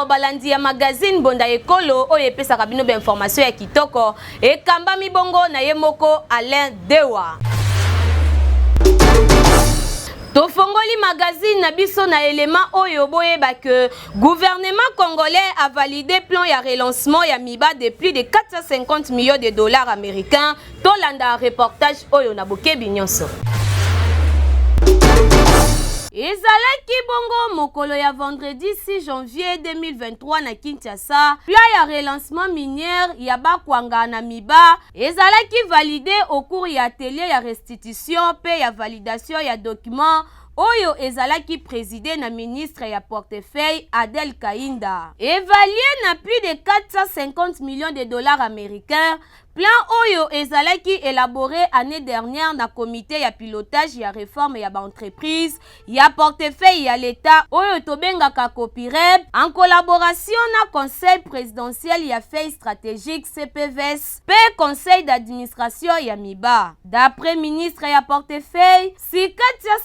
nyonso balandi ya magazine Mbonda Ekolo oyo epesaka bino ba information ya kitoko ekambami bongo na ye moko Alain Dewa. Tofongoli magazine na biso na element oyo boyeba que gouvernement congolais a validé plan ya relancement ya Miba de plus de 450 millions de dollars américains. Tolanda reportage oyo na bokebi nyonso. Ezalaki bongo mokolo ya vendredi 6 janvier 2023 na Kinshasa, plan ya relancement minière ya Bakwanga na Miba ezalaki valide au cours ya atelier ya restitution mpe ya validation ya document oyo ezalaki preside na ministre ya portefeuille Adel Kainda. Evalue na plus de 450 millions de dollars américains, plan oyo ezalaki élaboré année dernière na comité ya pilotage ya réforme ya baentreprise ya portefeuille ya l'État oyo tobengaka COPIREB en collaboration na conseil présidentiel ya feuille stratégique CPVS mpe conseil d'administration ya MIBA. D'après ministre ya portefeuille, si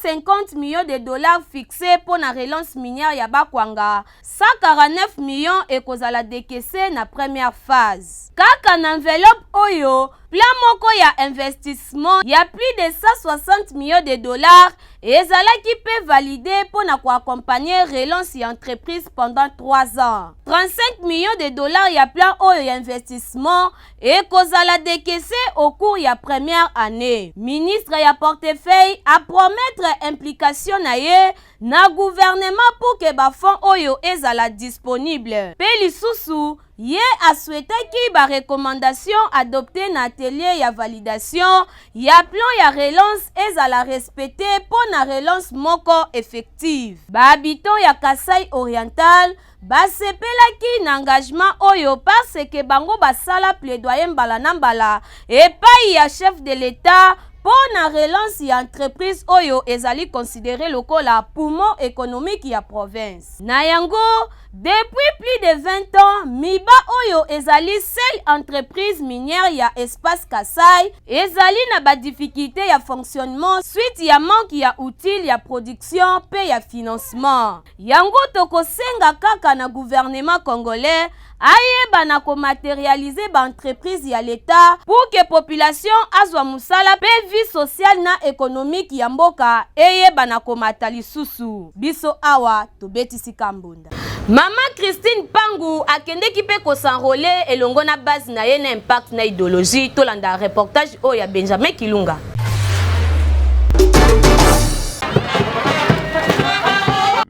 450 millions de dollars fixés mpo na relance minière ya Bakwanga, 149 millions ekozala décaissé na première phase. Kaka na enveloppe oyo, plan moko ya investissement ya plus de 160 millions de dollars ezalaki mpe validé mpo na koaccompagner relance ya entreprise pendant 3 ans. 35 millions de dollars ya plan oyo ya investissement ekozala décaissé au cours ya première année. Ministre ya portefeuille apromettre implication na ye na gouvernement pour que bafonds oyo ezala disponible. Mpe lisusu ye asouhaitaki barecommandation adopté na atelier ya validation ya plan ya relance ezala respecté mpo na relance moko effective. Bahabitant ya Kasai Oriental basepelaki na engagement oyo parce que bango basala plaidoyer mbala na mbala epai ya chef de l'État mpo na relance ya entreprise oyo ezali considéré lokola poumon économique ya province. Na yango, depuis plus de 20 ans, Miba oyo ezali seule entreprise minière ya espace Kasai ezali na badifficulté ya fonctionnement suite ya manque ya outils ya production mpe ya financement. Yango tokosenga kaka na gouvernement congolais ayeba na komatérialiser baentreprise ya l'État pour que population azwa mosala mpe vie sociale na économique ya mboka eyeba na komata lisusu. Biso awa tobetisika mbonda. Mama Christine Pangu akendeki mpe kos'enrôler elongo na base na ye na impact na idéologie. Tolanda reportage oyo ya Benjamin Kilunga.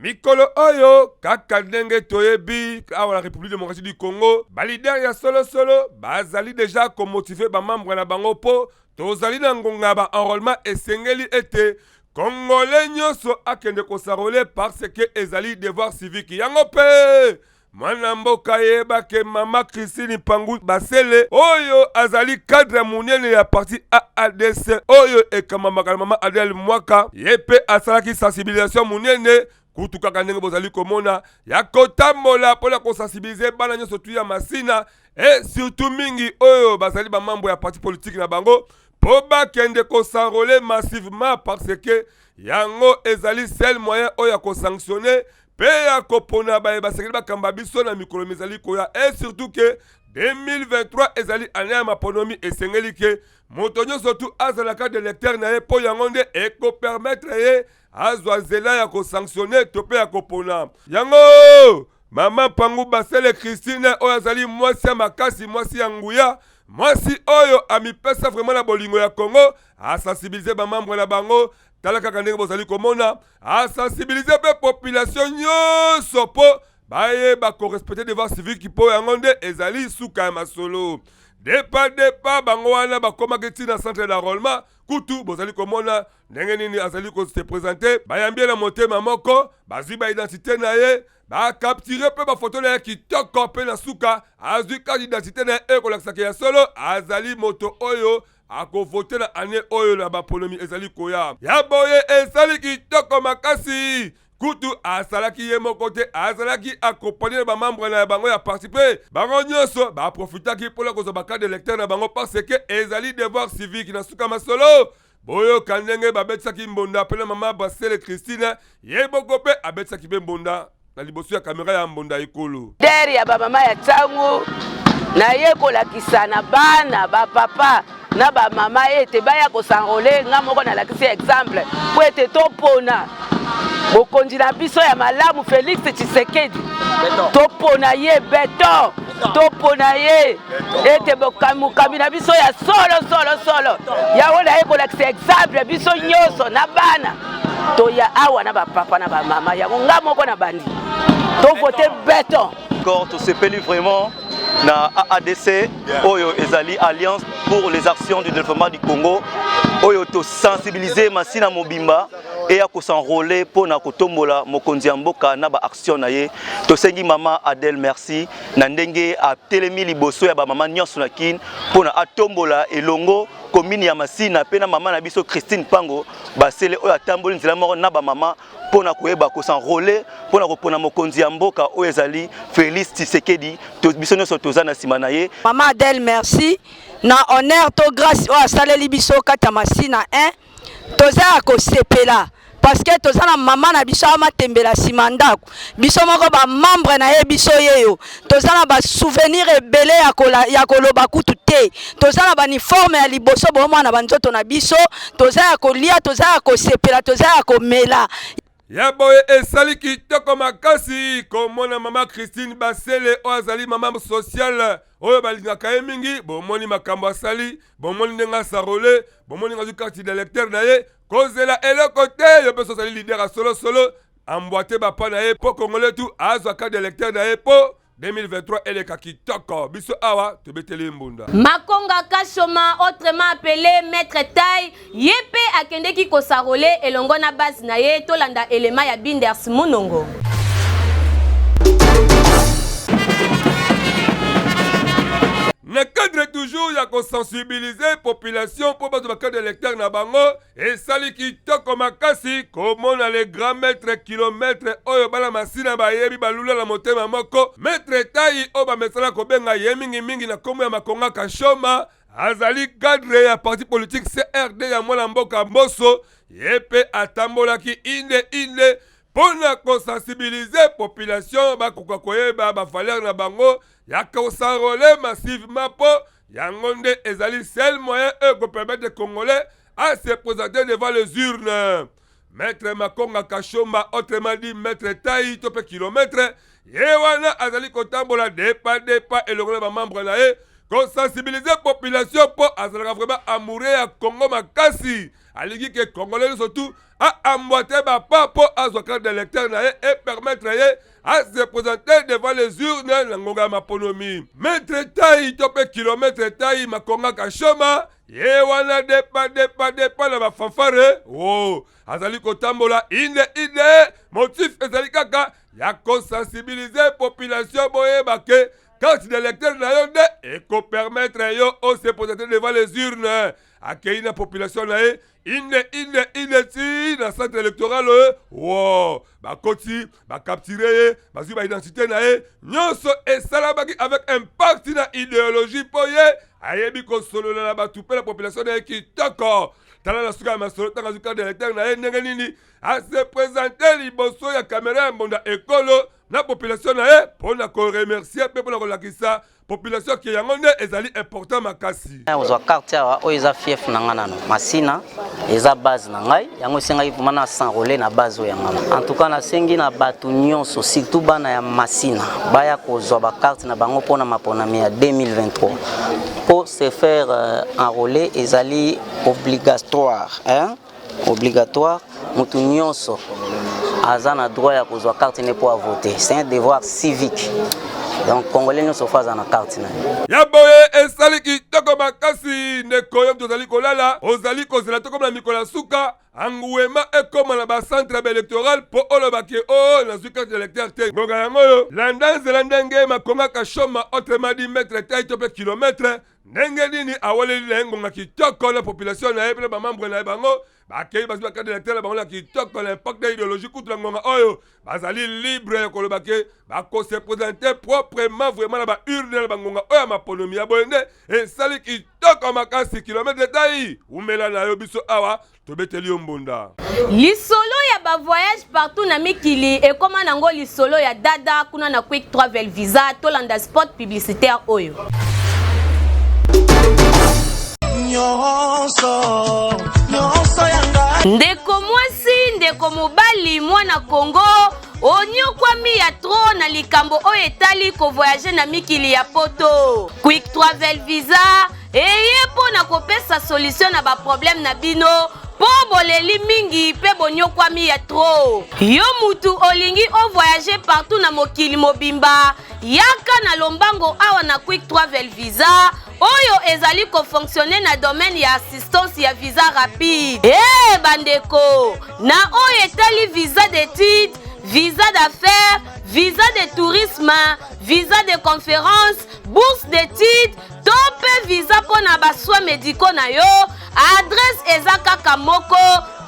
Mikolo oyo, kaka ndenge toyebi awa na République démocratique du Congo, baleader ya solosolo bazali déjà komotiver bamembre na bango mpo tozali na ngonga ya baenrôlement. Esengeli ete Congolais nyonso akende kos'enrôler parce que ezali devoir civique. Yango mpe mwana mboka yebake, mama Christine Pangu Basele oyo azali cadre ya monene ya parti AADC oyo ekamamaka na mama Adele Mwaka, ye mpe asalaki sensibilisation monene kutu kaka ndenge bozali komona ya kotambola mpona kosensibiliser bana nyonso tu ya Masina et surtout mingi oyo bazali bamembre ya parti politique na bango mpo bakende kos'enrôler massivement, parce que yango ezali seul moyen oyo ya kosanctionner mpe ya kopona baye basengeli bakamba biso na mikolo mizali koya. Et surtout que 2023 ezali année ya maponomi, esengeli ke moto nyonso tu azalaka d'électeur na ye mpo yango nde ekopermettre ye azwa nzela ya kosanctionner to mpe ya kopona. Yango mama Pangu Basele Christine oyo azali mwasi ya makasi, mwasi ya nguya, mwasi oyo amipesa vraiment na bolingo ya Congo, asensibiliser bamembre na bango. Tala kaka ndenge bozali komona, asensibiliser mpe population nyonso mpo bayeba korespecter devoir civique, mpo yango nde ezali suka ya masolo. Depa depa bango wana bakomaki ntina centre d'enrôlement. Kutu bozali komona ndenge nini azali kose présenter, bayambi ye na motema moko, bazwi baidentité na ye, bacapturer mpe bafoto na ye kitoko, mpe na suka azwi carte d'identité na ye ekolakisaka ya solo azali moto oyo akovote na année oyo na baponomi ezali koya. Ya boye esali kitoko makasi. Kutu asalaki ye moko te, azalaki accompagné na bamembre na bango ya parti, mpe bango nyonso baprofitaki mpona kozwa bacarte d'électeur na bango parce que ezali devoir civique. Na suka masolo, boyoka ndenge babetisaki mbonda mpe na mama Basele Christine ye moko mpe abetisaki mpe mbonda. Na liboso ya kamera ya Mbonda Ekolo. Leader ya bamama ya Tshangu naye kolakisa na bana bapapa na bamama ete baya kos'enrôler. Nga moko nalakisi exemple mpo ete topona mokonzi na biso ya malamu, Félix Tshisekedi. Topona ye beton, topona ye ete mokambi na biso ya solo solo solo. Yango naye kolakisa exemple, biso nyonso na bana toya awa na bapapa na bamama. Yango nga moko na bandi tovote beton. Encore tosepeli vraiment na AADC oyo ezali Alliance pour les actions du développement du Congo, oyo tosensibilize Masina mobimba eya kos'enrôler mpona kotombola mokonzi ya mboka na baaction na ye. Tosengi mama Adele merci na ndenge atelemi liboso ya bamama nyonso na Kine mpona atombola elongo commune ya Masina, mpe na mama na biso Christine Pango Basele oyo atamboli nzela moko na bamama mpona koyeba kos'enrôler mpona kopona mokonzi ya mboka oyo ezali Félix Tshisekedi. Biso nyonso toza na nsima na ye. Mama Adele, merci na honneur to grâce oyo asaleli biso kati ya Masina 1. Toza ya kosepela parce que toza na mama na biso amatembela nsima ndako. Biso moko bamembre na ye, biso yeyo toza na basouvenir ebele ya koloba kutu te. Toza na bauniforme ya liboso bomwana banzoto na biso. Toza ya kolia, toza ya kosepela, toza ya komela. Ya boye esali kitoko makasi komona mama Christine Basele oyo azali mama sociale oyo balingaka ye mingi. Bomoni makambo asali, bomoni ndenge as'enrôler, bomoni azwi carte d'électeur na ye. Kozela eloko te, yo mpe so ozali leader ya solosolo, emboîter bapas na ye mpo Congolais tout azwa carte d'électeur na ye mpo 2023 eleka kitoko. Biso awa tobeteli mbunda. Makonga Kashoma, autrement appelé Maître Tai, ye mpe akendeki kos'enrôler elongo na base na ye. Tolanda elema ya Binders Munongo. Na cadre toujours ya kosensibiliser population mpo bazwa bacarte d'électeur na bango, esali kitoko makasi komona le grand maître kilomètre oyo bana Masina bayebi, balula na motema moko, Maître Tai oyo bamesana kobenga ye mingimingi na nkombo ya Makonga Kashoma. Azali cadre ya parti politique CRD ya mwana mboka Mboso. Ye mpe atambolaki inde inde mpo na kosensibiliser population bakoka koyeba bavaleur na bango ya kos'enrôler massivement, mpo yango nde ezali seul moyen oyo kopermettre Congolais à se présenter devant les urnes. Maître Makonga Kashomba, autrement dit Maître Tai to mpe Kilomètre, ye wana azali kotambola depa depa elongo na bamembre na ye kosensibiliser population, mpo azalaka vraiment amoureux ya Congo makasi. Alingi ke Congolais nyonso tout aemboîter bapas mpo azwa carte d'électeur na ye e permettre ye à se présenter devant les urnes na ngonga ya maponomi. Maître Tai to mpe Kilomètre Tai Makonga Kashoma, ye wana depa depa depa na bafanfare o azali kotambola inde inde. Motif ezali kaka ya kosensibiliser population, boyeba ke carte d'électeur na yo nde ekopermettre yo ose présenter devant les urnes. Akei na population na ye inde inde inde ti na centre électoral oyo wo bakoti, bacapturer ye, bazwi baidentité na ye nyonso. Esalamaki avec impact na idéologie, mpo ye ayebi kosolola na bato mpe na population na ye kitoko. Tala na suka ya masolo, ntango azwi carte d'électeur na ye, ndenge nini ase présenter liboso ya kamera ya Mbonda Ekolo na population na ye mpo na koremercier mpe mpo na kolakisa population ke yango nde ezali important makasi. Kozwa carte awa oyo eza fief na nga nano Masina, eza base na ngai. Yango esengaki vraiment na s'enrôler na base oyo ya ngana. En tout cas, nasengi na bato nyonso, surtout bana ya Masina, baya kozwa bacarte na bango mpona maponami ya 2023. Mpo se faire enrôler ezali obligatoire, hein? Obligatoire, motu nyonso aza na droit ya kozwa carte ne mpo avoter. C'est un devoir civique, donc Congolais nyonso faut aza na carte na ye. Ya boye esali kitoko makasi. Ndeko yo tozali kolala, ozali kozela tokoma na mikolo ya suka, anguema ekóma na bacentre ya baélectoral mpo olobaki o nazwi carte d'électeur te. Ngonga yango oyo, landa nzela ndenge Makonga Kashoma, autrement dit Maître Tai to mpe Kilomètre, ndenge nini awaleli na ye ngonga kitoko na population na ye mpe na bamembre na ye bango. Bakei bazwi ba carte d'électeur na bango na kitoko na impact ya idéologie kutu na ngonga oyo bazali libre ya koloba ke bako se présenter proprement vraiment na ba urne na bangonga oyo ya maponomi ya boye nde esali kitoko makasi. Kilomètre etai umela na yo, biso awa tobeteli yo mbonda. Lisolo ya bavoyage partout na mikili ekóma nango lisolo ya dada kuna na Quick Travel Visa. Tolanda spot publicitaire oyo. Nyonso, nyonso yanga. Ndeko mwasi, ndeko mobali, mwana Kongo onyokwami ya trop na likambo oyo etali kovoyage na mikili ya poto, Quick Travel Visa eye mpo na kopesa solution na baproblème na bino, mpo boleli mingi mpe bonyokwami ya trop. Yo mutu olingi ovoyage partout na mokili mobimba, yaka na lombango awa na Quick Travel Visa oyo ezali kofonctionne na domaine ya assistance ya visa rapide. E bandeko, na oyo etali visa d'étude, visa d'affaires, visa de tourisme, visa de conférence, bourse d'étude to mpe visa mpo na basoins médicaux na yo, adresse eza kaka moko: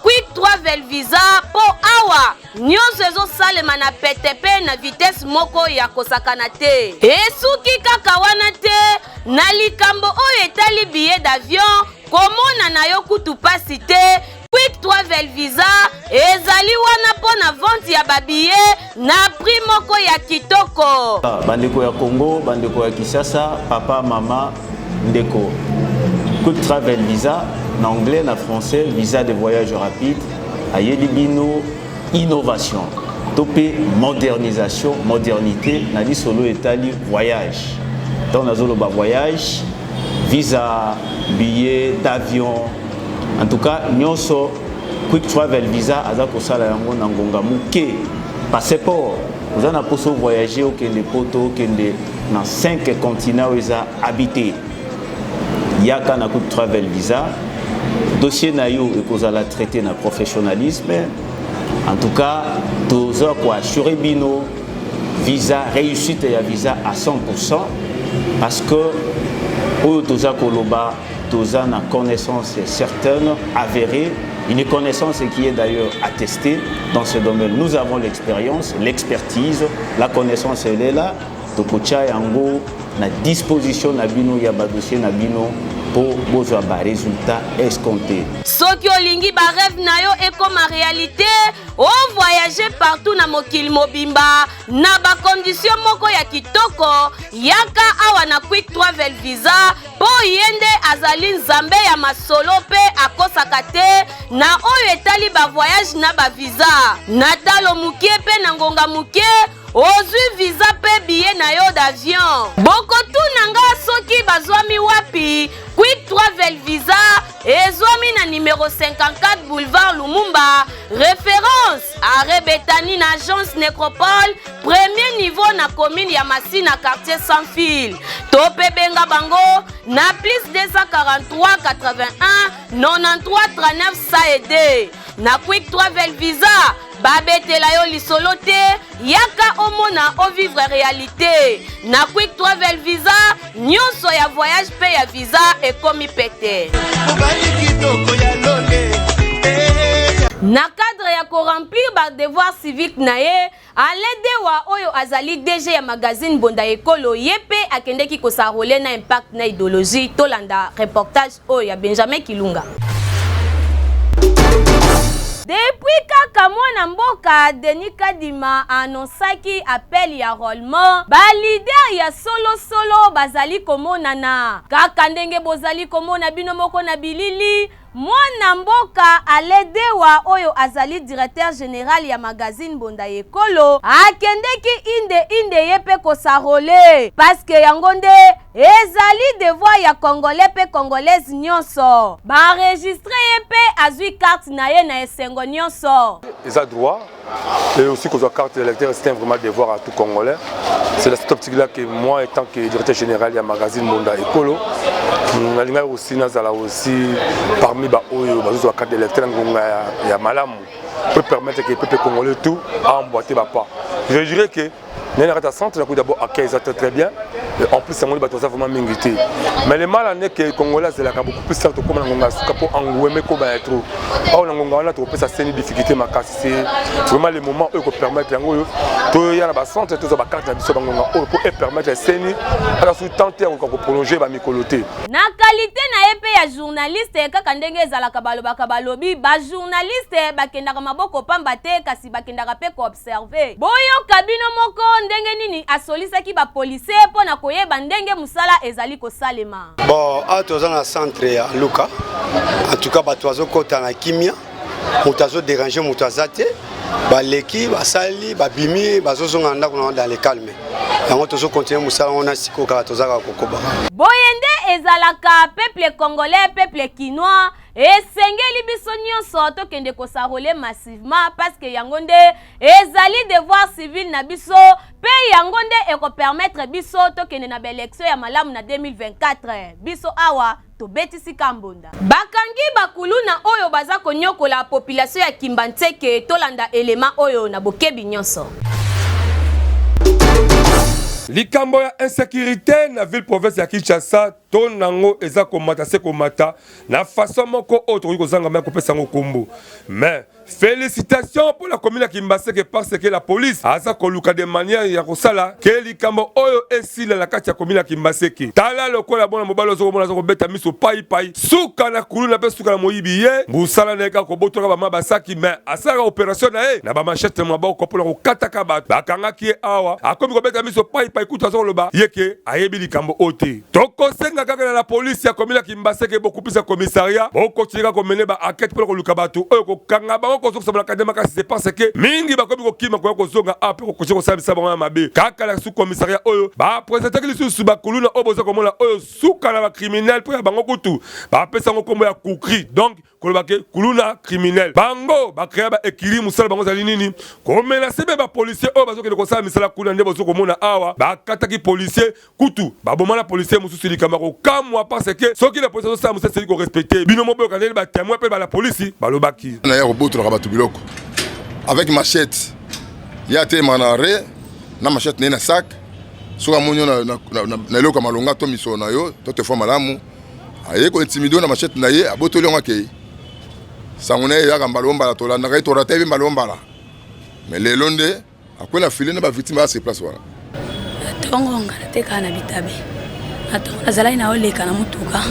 Quick Travel Visa, mpo awa nyonso ezosalema na pete mpe na vitesse moko ya kosakana te. Esuki kaka wana te, na likambo oyo etali billet d'avion, komona na yo kutu pasi te. Quick Travel Visa ezali wana mpo na vente ya babillet na prix moko ya kitoko. Bandeko ya Congo, bandeko ya Kinshasa, papa, mama, ndeko, Quick Travel Visa, na anglais, na français, visa de voyage rapide, ayeli bino innovation to mpe modernisation, modernité na lisolo etali voyage. Ntango nazoloba voyage, visa, billet d'avion, en tout cas nyonso, Quick Travel Visa aza kosala yango na ngonga moke. Passeport, oza na mposa voyager, okende poto, okende na 5 continent oyo eza habité, yaka na Quick Travel Visa. Dossier na yo ekozala traité na professionnalisme. En tout cas, toza koassure bino visa, réussite ya visa à 100%, parce que oyo toza koloba, toza na connaissance certaine, avérée, une connaissance qui est d'ailleurs attestée dans ce domaine. Nous avons l'expérience, l'expertise, la connaissance, elle est là. Tokotia yango na disposition na bino ya badossier na bino mpo bozwa barésultat escompté. Soki olingi barêve na yo ekoma réalité, ovoyage partout na mokili mobimba na bacondition moko ya kitoko, yaka awa na Quick Travel Visa, mpo ye nde azali nzambe ya masolo mpe akosaka te na oyo etali bavoyage na bavisa. Na talo moke mpe na ngonga moke, ozwi visa mpe billet na yo d'avion. Bokotuna nga soki bazwami wapi. Quick Travel Visa ezwami na numero 54, boulevard Lumumba, référence arrêt Betani, na agence Nécropole, premier niveau, na commune ya Masina, quartier Sans Fil. To mpe benga bango na plus 243 81 93 39 102. Na Quick Travel Visa, babetela yo lisolo te, yaka omona, ovivre réalité. Na Quick Travel Visa, nyonso ya voyage mpe ya visa ekomi pete. Mobali kitoko ya lole. Na cadre ya koremplir badevoir civique na ye, Ale Dewa oyo azali DG ya magazine Mbonda Ekolo, ye mpe akendeki kos'enrôler na Impact na Idéologie. Tolanda reportage oyo ya Benjamin Kilunga. Depuis kaka mwana mboka Denis Kadima annonçaki appel ya enrôlement, baleader ya solosolo bazali komonana kaka ndenge bozali komona bino moko na bilili. Mwana mboka Ale Dewa oyo azali directeur général ya magazine Mbonda Ekolo akendeki inde inde ye mpe kos'enrôler, parce que yango nde ezali devoir ya Congolais mpe Congolaise nyonso. Baenregistre ye mpe azwi carte na ye na esengo nyonso. Eza droit et aussi kozwa carte d'électeur, c'est un vraiment devoir à tout Congolais. C'est dans cette optique là que moi, étant que directeur général ya magazine Mbonda Ekolo, nalingaki aussi nazala aussi parmi baoyo bazozwa carte d'électeur na ngonga ya malamu peut permettre que peuple congolais tout a emboîté bapas. Je dirais que ngai na kati ya centre nakuti d'abord accueil eza très très bien. En plus yango bato baza vraiment mingi te. Mais le mal en est que Congolais azelaka beaucoup plus tard, tokóma na ngonga ya suka mpo engouement ekóma ya trop. Awa na ngonga wana tokopesa CENI difficulté makasi. C'est vraiment le moment oyo ekopermettre yango oyo toya na bacentre, tozwa bacarte na biso bangonga oyo mpo epermettre CENI ata su temps te ya koka koprolonger bamikolo te. Na qualité na ye mpe ya journaliste, kaka ndenge ezalaka, balobaka, balobi bajournaliste bakendaka maboko pamba te, kasi bakendaka mpe koobserver. Boyoka bino moko ndenge nini asolisaki bapolisier mpo na koyeba ndenge mosala ezali kosalema. Bon, awa toza na centre ya Luka. En tout cas, bato bazokɔta na kimia, moto azodéranger moto aza te. Baleki, basali, babimi, bazozonga na ndako na dans le calme. Yango tozocontinuer mosala wana sikoyo, kaka toza kaka kokoba. Boye nde ezalaka. Peuple congolais, peuple kinois, esengeli biso nyonso tokende kos'enrôler massivement, parce que yango nde ezali devoir civil na biso, mpe yango nde ekopermettre biso tokende na baélection ya malamu na 2024. Biso awa tobetisi kambonda, bakangi bakuluna oyo baza konyokola population ya Kimbanseke. Tolanda elema oyo na bokebi nyonso. Likambo ya insécurité na ville province ya Kinshasa, to nango eza komata se komata na façon moko oyo tokoki kozanga ma kopesa yango kombo. Mais félicitations pour la commune ya Kimbaseke, parce que la police aza koluka de manière ya kosala ke likambo oyo esila na kati ya commune ya Kimbaseke. Tala lokola bona mobali ozo komona aza kobeta miso paipai, suka na kuluna mpe suka na moyibi. Ye mosala na ye kaka kobotolaka bama basaki, mais asalaka opération na ye na bamachete na maboko mpona kokataka bato. Bakangaki ye awa, akomi kobeta miso paipai, kutu aza koloba ye ke ayebi likambo oyo te. Tokosenga kaka na la police ya commune ya Kimbaseke, bokupisa commissariat, bokontinue kaka komener baenquête mpona koluka bato oyo, kokanga bango, kozongisa balakande makasi. C'est parce que mingi bakomi kokima, koya kozonga awa mpe kokosi kosalisa bango ya mabe. Kaka na sous commissariat oyo baprésentaki lisusu bakuluna oyo boza komona oyo, suka na bacriminel, mpo ya bango kutu bapesa yango nkombo ya kukri. Donc koloba ke kuluna criminel, bango bacréer baécurie. Mosala bango ezali nini? Komenacer mpe bapolicier oyo bazokende kosala misala kuna. Nde bozo komona awa bakataki policier, kutu baboma na policier mosusu. Likambo ya kokamwa, parce que soki la polisi azosala mosala, eseli korespecter. Bino moboyoka ndenge batémoin mpe bala polisi balobaki. Na ya kobotolaka bato biloko avec machette, ye atelemaka na re na machette na ye na sac. Soki amoni yo na eloko ya malonga to misolo na yo to telefone malamu, aye kointimider yo na machette na ye, abotoli yango, akei. Sango na ye eyaka mbala o mbala, tolandaka ye, torata ye mpe mbala o mbala, mais lelo nde akwei na filet na bavictime baya sur place wana. Ntongo nga natekaka na bitabe. Na ntongo nazalaki na oleka na motuka,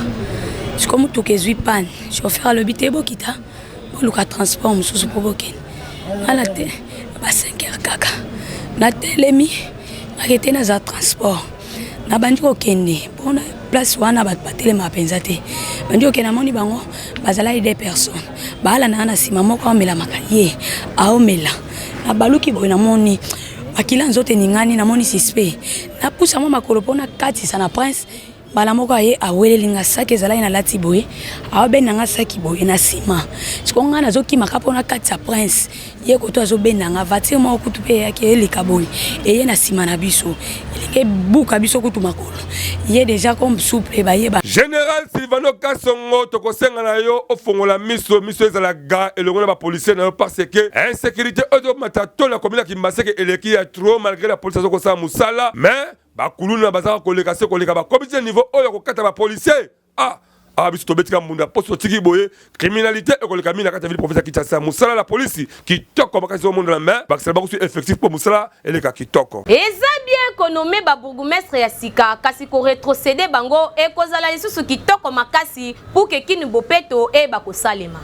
siko motuka ezwi panne. Chauffeur alobi te bokita, boluka transport mosusu mpo bokende. Nga na te ba 5 heures kaka natelemi, nake te, naza transport. Nabandi kokende mpona place wana bato batelemaka mpenza te. Bandi kokende, namoni bango bazalaki deux personnes, baalandaka na nsima. Moko aomelamaka, ye aomela. Nabaluki boye, namoni makila nzoto eningani, namoni suspect. Napusa mwa makolo mpo nakatisa na Prince. Mbala moko aye, aweleli nga saki ezalaki nalati boye, aobenda nga saki boye na nsima. Siko ngai nazokimaka mpo nakatisa Prince, ye koto azobenda nga. Voiture moko kutu mpe eyaki eleka boye, eye na nsima na biso, elingi ebuka biso kutu makolo. Ye déjà comme souple bayeba. Général Silvano Kasongo, tokosenga na yo ofongola miso, miso ezala ga elongo na bapolicier na yo, parce que insécurité oyo tozomata to na commune ya Kimbaseke eleki ya trop. Malgré la police azokosala mosala, mais bakuluna bazaka koleka se koleka, bakomi ti niveau oyo ya kokata bapolicier. Ah ah, biso tobetika mbunda poso, totiki boye, criminalité ekoleka mingi na kati ya ville province ya Kinshasa. Mosala la polisi kitoko makasi omonana, mais bakisala bango su effectif mpo mosala eleka kitoko. Eza bien konommer babourgmestre ya sika, kasi korétrocéder bango ekozala lisusu kitoko makasi pour ke Kin bopeto eyeba kosalema.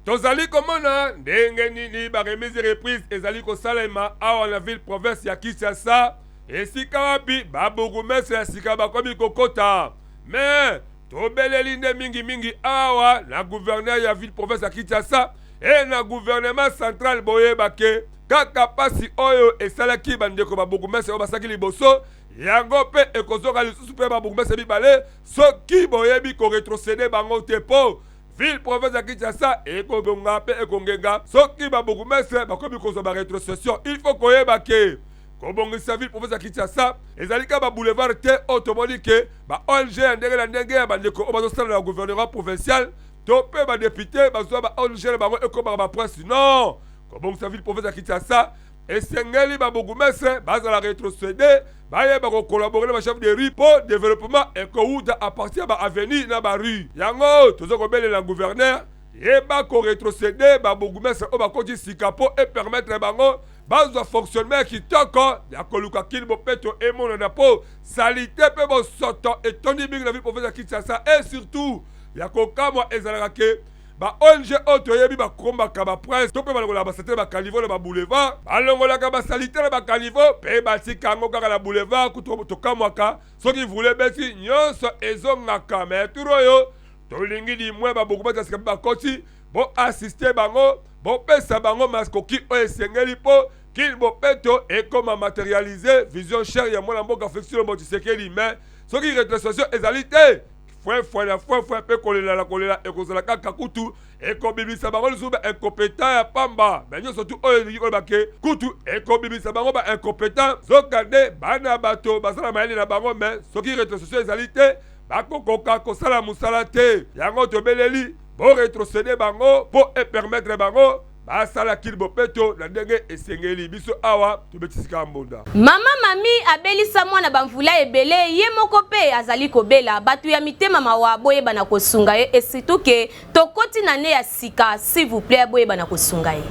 Tozali komona ndenge nini baremise reprise ezali kosalema awa na ville province ya Kinshasa, esika wapi babourgmestre ya sika bakomi kokota. Mais tobeleli nde mingimingi awa na gouverneur ya ville province ya Kinshasa e na gouvernement central, boyeba ke kaka mpasi oyo esalaki bandeko babourgmestre oyo basalaki liboso, yango mpe ekozonga lisusu mpe babourgmestre mibale soki boyebi korétrocéder bango te, mpo ville province ya Kinshasa ekobonga mpe ekongenga soki babourgmestre bakomi kozwa barétrocession. Il faut koyeba ke kobongisa ville province ya Kinshasa ezali kaka baboulevard te oyo tomoni ke ba ONG ya ndenge na ndenge ya bandeko oyo bazosala na gouvernement provincial to mpe badéputé bazwa ba ONG na bango ekomaka baprince. Non, kobongisa ville province ya Kinshasa. Esengeli ba bourgmestre bazala retroceder, bayeba ko collaborer na ba chef de rue mpo developpement ekowuta à partir ya ba avenue na ba rue. Yango tozo kobelela gouverneur yeba ko retroceder ba bourgmestre oyo bakoti sika mpo e permettre bango bazwa fonctionnement ya kitoko ya koluka kin bopeto emonana mpo salite mpe bosoto etondi mingi na ville province ya Kinshasa. Et surtout ya kokamwa ezalaka ke ba ONG oyo toyebi bakombaka ba prince to mpe balongolaka basalite na ba caniveau na ba boulevard, balongolaka basalite na ba caniveau mpe batika yango kaka na boulevard. Kutu tokamwaka soki vula ebeti nyonso ezongaka. Mais tour oyo tolingi dimwe ba bourgmestre ya sika mpe bakoti bo assister bango, bopesa bango makoki oyo esengeli mpo kin bopeto ekoma materialiser vision chère ya mwana mboka Félix Tshilombo Tshisekedi. Mais soki rétrocession ezali te, fwefwe na fwefwe mpe kolela na kolela ekozala kaka, kutu ekobimisa bango lisusu ba incompétent ya pamba. Me nyonso tu oyo elingi koloba ke kutu ekobimisa bango ba incompétent, zoka nde bana bato baza na mayele na bango. Me soki rétrocession ezali te, bakokoka kosala mosala te. Yango tobeleli bo rétrocéder bango mpo e permettre bango basala kin bopeto na ndenge esengeli. Biso awa tobetisika mbonda. Mama Mami abelisa mwana bamvula ebele, ye moko mpe azali kobela. Bato ya mitema mawa, boyeba na kosunga ye, et surtout ke tokoti na ne ya sika, s'il vous plaît, boyeba na kosunga ye.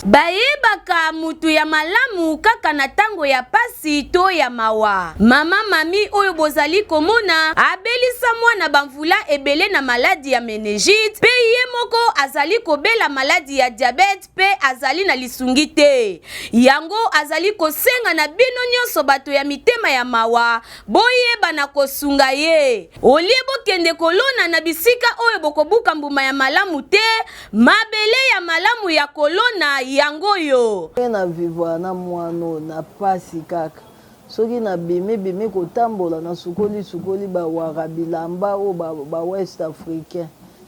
Bayebaka mutu ya malamu kaka na tango ya pasi to ya mawa. Mama Mami oyo bozali komona abelisa mwana bamvula ebele na maladi ya meningite, mpe ye moko azali kobela maladi ya diabète mpe azali na lisungi te. Yango azali kosenga na bino nyonso bato ya mitema ya mawa, boyeba na kosunga ye. Olie bokende kolona na bisika oyo bokobuka mbuma ya malamu te, mabele ya malamu ya kolona yango oyo. Ndenge na vivre na mwana oyo na pasi kaka soki na bimi bimi kotambola na sukoli sukoli ba wara bilamba oyo ba west africain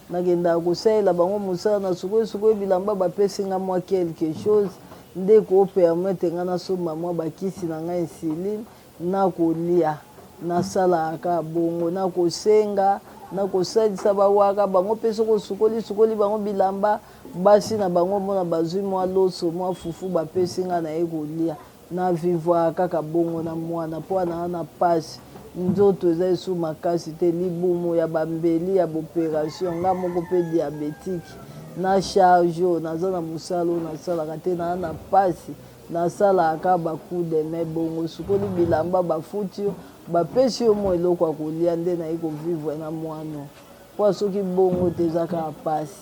nakendaka kosalela bango mosala na sukoli sukoli bilamba bapesi nga mwa quelque chose nde ko permettre nga nasomba mwa bakisi na nga insuline na kolia. Nasalaka kaka bongo, na kosenga, na kosalisa bawaka bango mpe soki osukoli sukoli bango bilamba, basi na bango omona bazui mwa loso, mwa fufu bapesi nga naye kolia. Na vivwaka kaka bongo na mwana mpo naa na pasi, nzoto eza lisusu makasi te, libumu ya ba mbeli ya b'operation, nga moko mpe diabetique, na charge oyo naza na mosala oyo nasalaka te, naa na pasi. Nasalaka kaka ba coup de main bongo osukoli bilamba bafuti yo bapesi yo mua eloko ya kolia nde naye ko vivre na muana oyo po soki bongo te eza kaka pasi.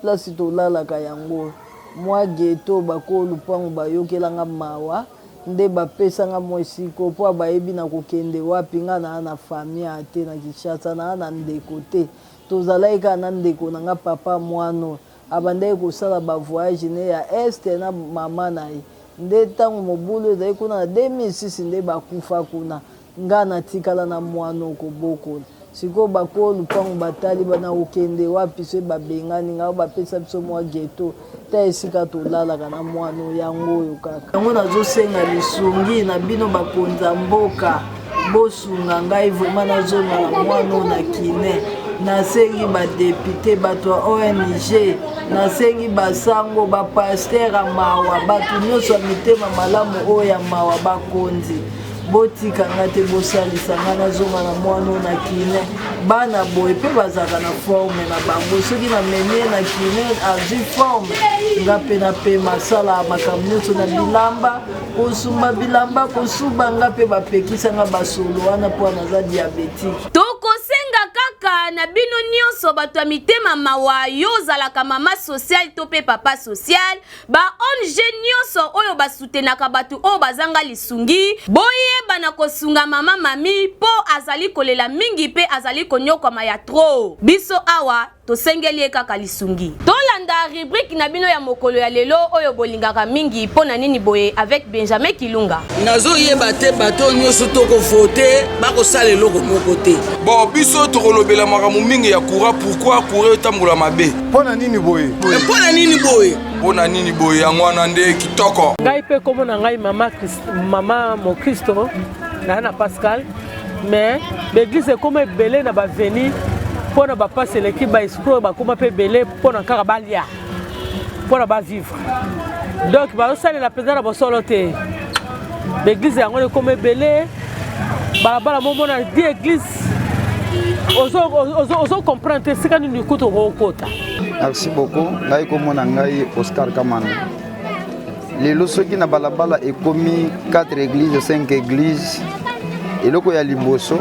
Place tolalaka yango oyo mua ghetto bakolo lupangu bayokela nga mawa nde bapesa nga mua esika oyo po bayebi nakokende wapi nga naa na famille awa te na Kinshasa naa na ndeko te tozalaki kaka na ndeko na nga papa muana oyo Abandaki kosala ba voyage ne ya est na mama na ye nde tango mobulu ezali kuna na 2006 nde bakufa kuna nga natikala na muana oyo kobokola sikoyo bakolo lupangu batali ba nakokende wapi soki babengani nga bapesa biso mua ghetto ta esika tolalaka na muana oyo yango oyo kaka yango nazosenga lisungi na bino bakonzi ya mboka Bosunga ngai vraiment nazonga na mwana oyo na kine. Nasengi ba depute, bato ya ONG, nasengi basango, ba pasteur ya mawa, bato nyonso ya mitema malamu oyo ya mawa, bakonzi botika nga te, bosalisa nga nazonga na mwana oyo na kine. Bana boye mpe bazalaka na forme na bango, soki namemi ye na kine azwi forme, nga mpe napema, asalaka makambo nyonso na bilamba Kosumba bilamba, kosuba nga pe bapekisa nga basolo wana po naza diabetique. Tokosenga kaka na bino nionso bato ya mitema mawa, yo ozalaka mama sociale to pe papa social, ba ong nionso oyo ba soutenaka bato oyo bazanga lisungi, boyeba na kosunga mama Mamie po azali kolela mingi pe azali koniokwama ya trop. Biso awa Tosengeli ye kaka lisungi. Tolanda rubrique na bino ya mokolo ya lelo oyo bolingaka mingi mpo na nini boye avec Benjamin Kilunga. Nazo yeba te bato oyo nyoso toko vote bakosala eloko moko te. Bon biso tokolobela makambo mingi ya courant pourquoi courant etambola mabe. Mpo na nini boye? Mpo na nini boye? Mpo na nini boye yango wana nde kitoko. Ngai mpe kombo na ngai mama mama mokristo na na Pascal mais baeglise ekoma ebele na baveni mpo na bapasi eleki baescro bakoma mpe ebele mpo na kaka balia. mpo na bavivre. Donc bazosalela mpenza na bosolo te. Baeglise yango ekoma ebele, balabala momona di eglise ozo comprendre te esika nini kutu okokota. Merci beaucoup. Ngai komona ngai Oscar Kamanda. Lelo soki na balabala ekomi 4 églises, 5 églises, eloko ya liboso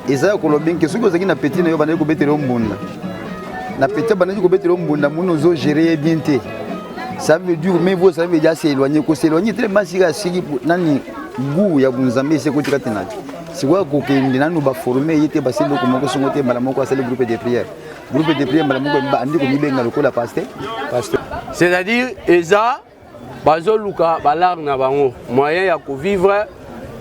eza ya koloba nke soki ozalaki na petit na yo bandaki kobetela yo mbunda na petit bandaki kobetela yo mbunda moni ozo gérer ye bien te, ça veut dire mais vous, ça veut dire s'éloigner, ko s'éloigner tellement sika siki nani goût ya bunzambe esi ekoti kati na sikoyo akokende nanu baforme ye te, basali eloko moko songo te, mbala moko asali groupe de prière, groupe de prière mbala moko andi komibenga lokola pasteur, pasteur. C'est-à-dire eza bazoluka balare na bango, moyen ya kovivre,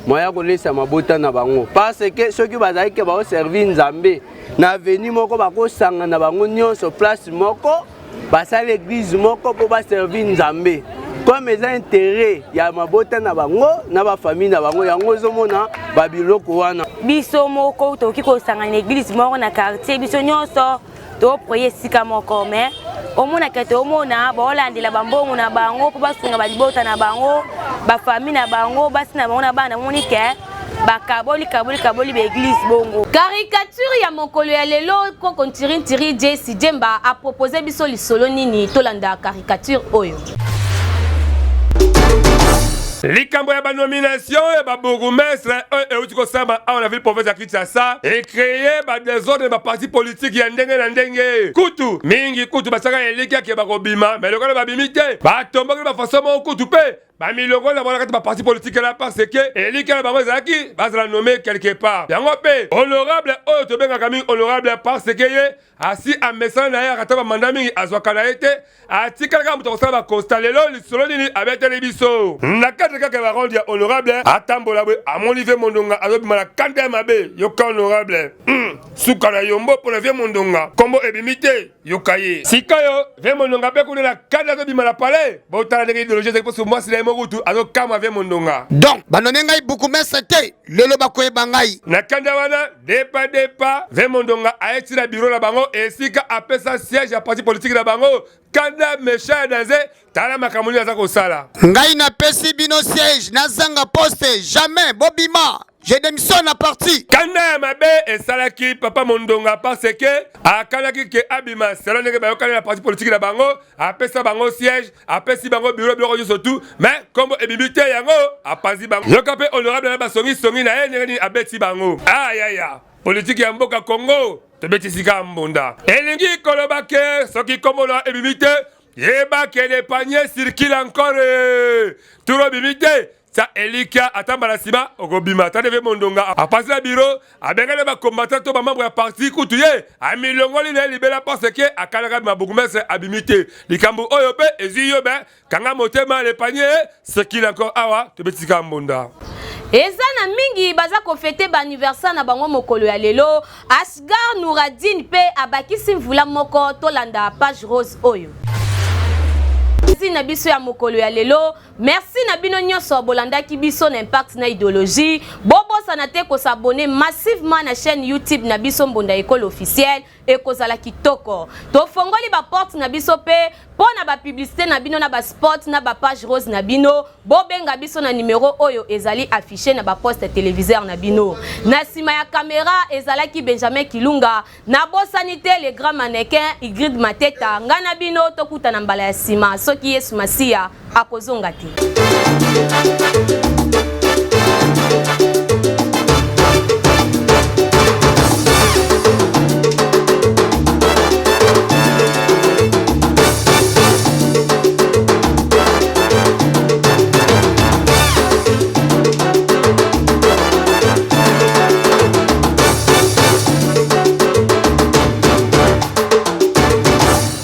moyen ya kolesa mabota na bango, parce que soki bazalaki ke baoservi Nzambe na aveni moko, bakosanga na bango nyonso place moko, basala église moko mpo baservi Nzambe. Comme eza intérêt ya mabota na bango na bafamille na bango, yango ozomona babiloko wana. Biso moko tokoki kosangana na église moko na quartier, biso nyonso toproye esika moko, mais omonaka toomona baolandela bambongo na bango mpo basunga balibota na bango, bafamille na bango, basi na bango na bana. Omoni ke bakaboli kaboli kaboli baeglise bongo. Caricature ya mokolo ya lelo, koko Ntiri Ntiri Jesi Jemba apropose biso lisolo nini? Tolanda caricature oyo. Likambo ya banomination ya babourgmestre oyo euti kosama awa na ville province ya Kinshasa ecreye badesordre na baparti politike ya ndenge na ndenge. Kutu mingi kutu batiaka elikya ke bakobima, me lokola babimi te, batomboki na bafaso moko, kutu mpe bamilongo na bango na kati baparti politike la, parce que elikya na bango ezalaki bazala nommé quelque part. Yango mpe honorable oyo tobengaka mingi honorable, parce que ye asi amesana na ye, akata bamanda mingi azwaka na ye te, atikala kaka moto akosala baconstat. Lelo lisolo nini abeteli biso na kati kaka ya baronde ya honorable? Atambola boye, amoni vieux Mondonga azobima na kanda ya mabe. Yoka honorable, suka na yombo mpo na vieux Mondonga, nkombo ebimi te. Yoka ye sikoyo, vieux Mondonga mpe kuna na kanda azobima na palais. Botala ndenge idéologie ezali, mposo mwasi na ye mokutu azokamwa vieux Mondonga. Donc banome ngai bourgmestre te, lelo bakoyeba ngai. Na kanda wana, depa depa, vieux Mondonga ayeti na biro na bango esika apesa siège ya parti politique na bango. Kanda méchant ya danger, tala makambo nini aza kosala. Ngai napesi bino siège, nazanga poste jamais, bobima, je démissionne na parti. Kanda ya mabe esalaki papa Mondonga parce que akanaki ke abima selo ndenge bayokani na parti politique na bango, apesa bango siège, apesi bango biro, biloko nyonso tu, mais nkombo ebimi te, yango apanzi bango. Yoka mpe honorable na basongisongi na ye ndenge nini abeti bango. Ayaya, politike ya mboka Congo, tobeti sika mbunda. Elingi koloba ke soki nkombo na ebimi te, yeba ke le panier circule encore. Turo ebimi te, tia elikya, ata mbala nsima okobima. Ata ndenge Mondonga apasi na biro, abengani bacombattant to bamembre ya parti, kutu ye amilongoli na ye libela parce que akanaka bima bourgmestre, abimi te. Likambo oyo mpe ezwi yo be, kanga motema, le panier circule encore. Awa tobetisika mbunda. Eza na mingi baza kofete baanniversaire na bango mokolo ya lelo. Asgar Nouradine mpe abakisi mvula moko. Tolanda page rose oyo na biso ya mokolo ya lelo. Merci na bino nyonso bolandaki biso na Impact na Idéologie. Bobosana te kosabonner massivement na chaîne YouTube na biso Mbonda Ekolo officiel, ekozala kitoko. Tofongoli ba porte na biso mpe mpo na bapublicité na bino, na baspot, na bapage rose na bino. Bobenga biso na numero oyo ezali affiché na baposte téléviseur na bino. Na nsima ya kamera ezalaki Benjamin Kilunga. Nabosani te le grand mannequin Igrid Mateta. Ngai na bino tokutana mbala ya nsima soki Yesu Masiya akozonga te.